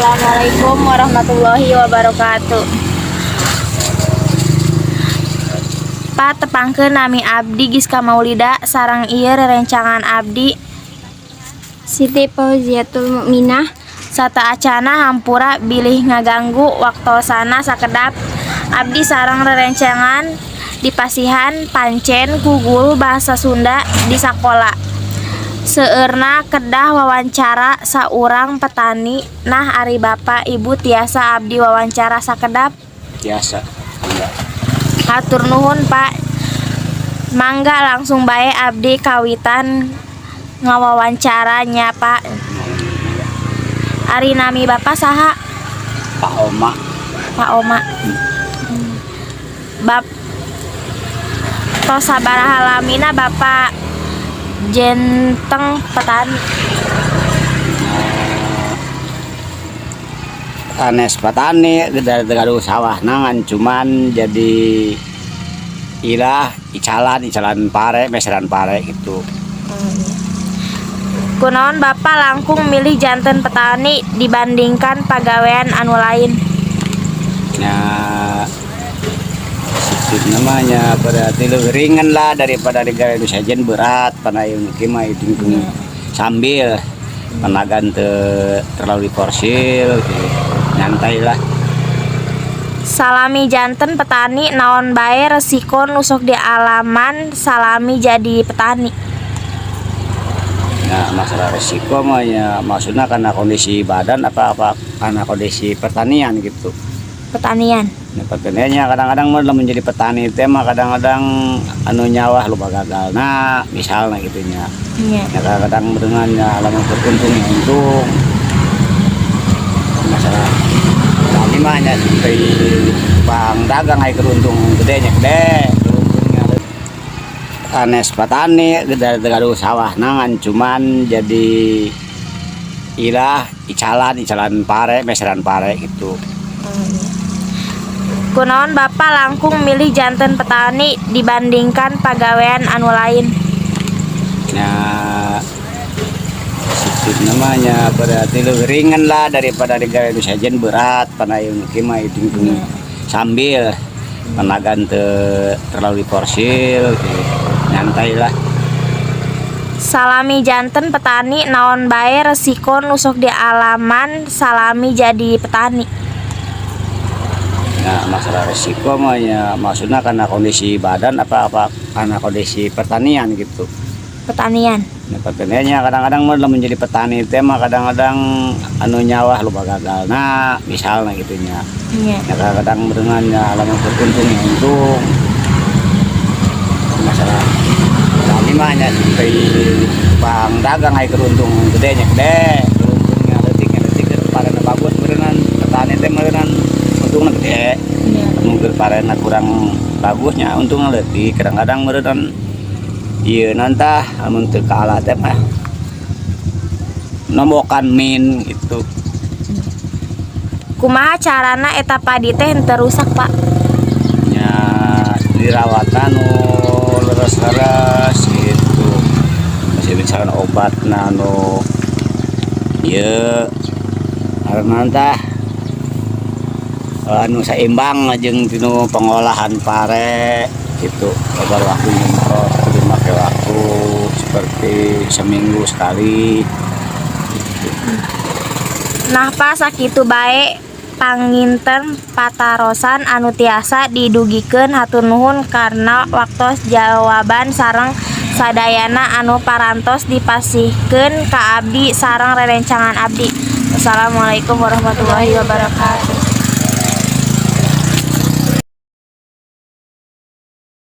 Assalamualaikum warahmatullahi wabarakatuh. Pak, tepangkeun, nami abdi Giska Maulida sareng ieu rerencangan abdi Siti Fauziatul Mukminah. Sateuacanna hampura bilih ngaganggu waktosna sakedap. Abdi sareng rerencangan dipasihan pancen ku guru Bahasa Sunda di sakola. Seueurna kedah wawancara saurang petani. Nah, ari Bapak Ibu tiasa abdi wawancara sakedap? Biasa enggak. Hatur nuhun, Pak. Mangga langsung bae abdi kawitan ngawawancara nya, Pak. Ari nami Bapak saha? Pak Oma. Pak Oma. Bap tos sabaraha lamina Bapak janten petani? Sanes petani dari gaduh sawah ngan cuman jadi ilah icalan icalan pare, meseran pare gitu. Kunaon Bapak langkung milih janten petani dibandingkan pagawean anu lain? Ya, sistem namanya berarti lebih ringan lah daripada digawe nu sejen berat pada mah itu sambil tenaga teu terlalu diporsir gitu. Nyantai lah. Salami janten petani, naon bae resiko nu sok dialaman salami jadi petani? Nah, masalah resiko mah ya maksudnya karena kondisi badan apa apa karena kondisi pertanian gitu? Pertanian. Nah, pertaniannya kadang-kadang mah menjadi petani teh mah kadang-kadang anu nyawah loba gagal, nah misalnya gitu nya. Ya, kadang-kadang dengan ya lamun beruntung ya untung. Masalah kami mah nya seperti bang dagang, ai keruntung gede nya gede keruntungnya. Sanes petani dari gaduh sawah ngan cuman jadi ilah icalan icalan pare, meseran pare gitu. Kunaon Bapak langkung milih janten petani dibandingkan pagawean anu lain? Ya, sistem namanya berarti lebih ringan lah daripada digawe nu sejen berat pada mah itu sambil tenaga teu terlalu diporsir gitu. Nyantai lah. Salami janten petani, naon bae resiko nu sok dialaman salami jadi petani? Nah, masalah resiko mah ya maksudnya karena kondisi badan apa apa karena kondisi pertanian gitu? Pertanian. Nah, pertaniannya kadang-kadang mah menjadi petani teh mah kadang-kadang anu nyawah loba gagal, nah misalnya gitu nya. Ya, kadang-kadang dengan ya lamun beruntung ya untung. Masalah kami mah nya seperti bang dagang, ai keruntung gede nya gede keruntungnya, leutik nya leutik. Parena bagus berenang petani teh meureunan untungna gede. Mungkin parena kurang bagusnya untungnya leutik kadang-kadang meureunan. Iya, nantah amun teu kalah teh mah nombokan min gitu. Kumaha carana eta padi teh henteu rusak, Pak? Nya dirawatan nu leres-leres gitu, masih misalkan obat nah nu ieu karena tah anu saimbang jeung tinu pengolahan pare gitu. Loba waktu nyemprot kudu make waktu seperti seminggu sekali gitu. Nah, Pak, sakitu bae panginten patarosan anu tiasa didugikeun. Hatur nuhun karena waktos, jawaban, sareng sadayana anu parantos dipasihkeun ka abdi sareng rerencangan abdi. Wassalamualaikum warahmatullahi wabarakatuh.